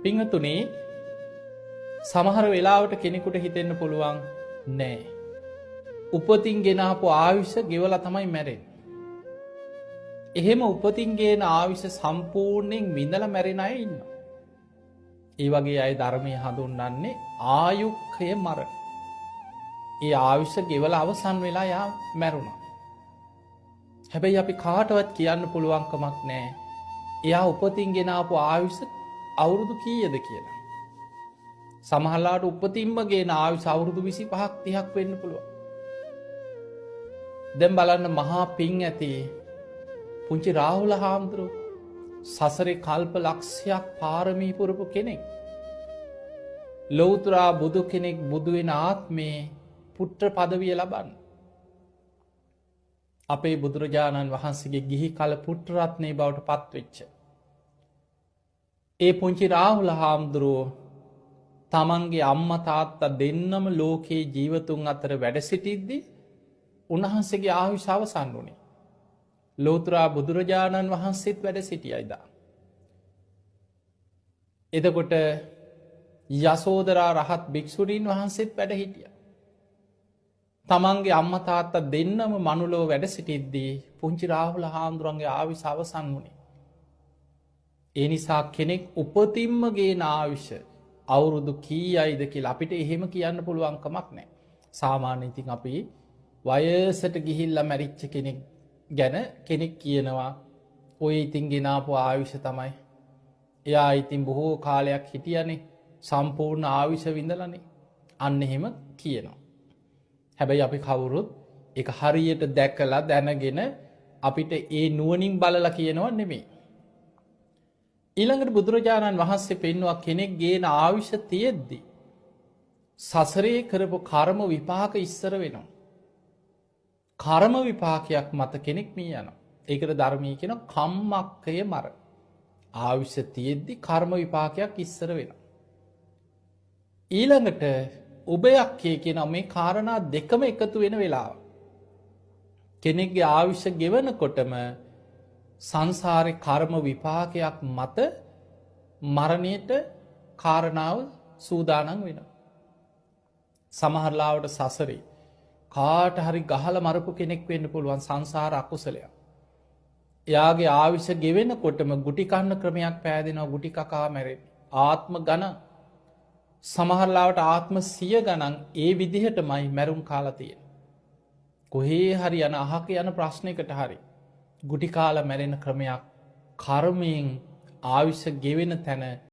පින්වතුනි, සමහර වෙලාවට කෙනෙකුට හිතෙන්න පුළුවන්, නෑ, උපතින් ගෙනාපු ආයුෂ ගෙවලා තමයි මැරෙන්නේ. එහෙම උපතින් ගේන ආයුෂ සම්පූර්ණයෙන් විඳලා මැරෙන අය ඉන්නවා. ඒ වගේ අය ධර්මය හඳුන්වන්නේ ආයුක්ඛය මරණ. ඒ ආයුෂ ගෙවලා අවසන් වෙලා යා මැරුණා. හැබැයි අපි කාටවත් කියන්න පුළුවන්කමක් නෑ එයා උපතින් ගෙනාපු ආයුෂ අවුරුදු කීයද කියලා. සමහරලාට උපතින්ම ගේන ආයුෂ අවුරුදු 25ක් 30ක් වෙන්න පුළුවන්. දැන් බලන්න, මහා පිං ඇති පුංචි රාහුල හාමුදුරුවෝ සසරේ කල්ප ලක්ෂයක් පාරමී පුරපු කෙනෙක්. ලෞතුරා බුදු කෙනෙක් බුදු වෙන ආත්මේ පුත්‍ර පදවිය ලබන්න. අපේ බුදුරජාණන් වහන්සේගේ ගිහි කල පුත්‍ර රත්නය බවට පත්වෙච්ච ඒ පුංචි රාහුල හාමුදුරුවෝ තමන්ගේ අම්මා තාත්තා දෙන්නම ලෝකේ ජීවතුන් අතර වැඩ සිටිද්දි උන්වහන්සේගේ ආයුෂ අවසන් වුණේ. ලෝතුරා බුදුරජාණන් වහන්සේත් වැඩ සිටියයිදා. එතකොට යසෝදරා රහත් භික්ෂුණීන් වහන්සේත් වැඩ හිටියා. තමන්ගේ අම්මා තාත්තා දෙන්නම මනුලොව වැඩ සිටිද්දී පුංචි රාහුල හාමුදුරන්ගේ ආයුෂ අවසන් වුණේ. ඒ නිසා කෙනෙක් උපතින්ම ගේන ආයුෂ අවුරුදු කීයයිද කියලා අපිට එහෙම කියන්න පුළුවන් කමක් නැහැ. සාමාන්‍ය ඉතින් අපි වයසට ගිහිල්ලා මැරිච්ච කෙනෙක් ගැන කෙනෙක් කියනවා, ඔය ඉතින් ගෙනාපු ආයුෂ තමයි. එයා ඉතින් බොහෝ කාලයක් හිටියනේ, සම්පූර්ණ ආයුෂ විඳලානේ. අන්න එහෙම කියනවා. හැබැයි අපි කවුරුත් ඒක හරියට දැකලා දැනගෙන අපිට ඒ නුවණින් බලලා කියනව නෙමෙයි. ඊළඟට බුදුරජාණන් වහන්සේ පෙන්නවා, කෙනෙක් ගේන ආයුෂ තියෙද්දි සසරේ කරපු කර්ම විපාක ඉස්සර වෙනවා. කර්ම විපාකයක් මත කෙනෙක් මිය යනවා. ඒකට ධර්මයේ කියන කම්මක්කය මර. ආයුෂ තියෙද්දි කර්ම විපාකයක් ඉස්සර වෙනවා. ඊළඟට උභයක්ඛය කියන මේ කාරණා දෙකම එකතු වෙන වෙලාව. කෙනෙක්ගේ ආයුෂ ගෙවනකොටම සංසාරේ කර්ම විපාකයක් මත මරණයට කාරණාව සූදානම් වෙනවා. සමහර ලාවට සසරේ කාට හරි ගහලා මරපු කෙනෙක් වෙන්න පුළුවන්, සංසාර අකුසලයක්. එයාගේ ආයුෂ ගෙවෙනකොටම ගුටි කන්න ක්‍රමයක් පෑදෙනවා, ගුටි කකා මැරෙන්නේ. ආත්ම ගණන්, සමහර ලාවට ආත්ම සිය ගණන් ඒ විදිහටමයි මැරුම් කාලා තියෙන්නේ. කොහේ හරි යන අහක යන ප්‍රශ්නයකට හරි ගුටි කාලා මැරෙන ක්‍රමයක් කර්මයෙන් ආයුෂ ගෙවෙන තැන.